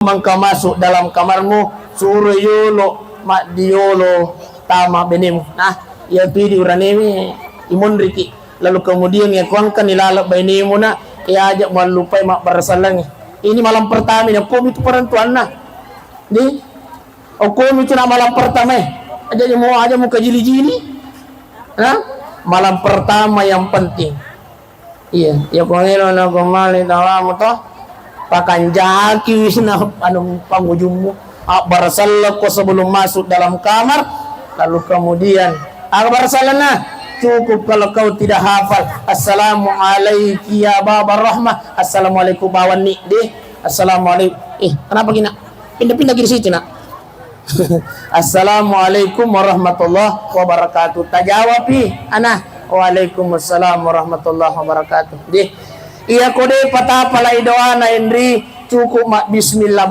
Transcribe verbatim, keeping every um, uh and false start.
mangka masuk dalam kamarmu, suro yolo, maddiolo tama benemu. Nah, iya pidi uranewe imonriki. Lalu kemudian ya kuangkan ilalek bainemu nak, ya aja mallupai mabbarassalengngi. Ini malam pertama ini, komi tu parantuanna. Di, oh, komi tu nak malam pertama eh. Aja mau, aja mau kajili-jili. Nah, malam pertama yang penting. Iya, iya, ko melo na ko mali tawamu to, pakanjaki wisna anu pangujummu. Abbarasallo ko sebelum masuk dalam kamar, lalu kemudian abbarasalna cukup kalau kau tidak hafal. Assalamualaikum ya Baba Rahmah. Assalamualaikum bawanni deh. Assalamualaikum. Eh, kenapa gini? Pindah-pindah di situ nak. Assalamualaikum warahmatullahi wabarakatuh. Tajawapi, ana. Waalaikumsalam warahmatullahi wabarakatuh. Dih. Iya kode patapalai doana enri cukup mak bismillah.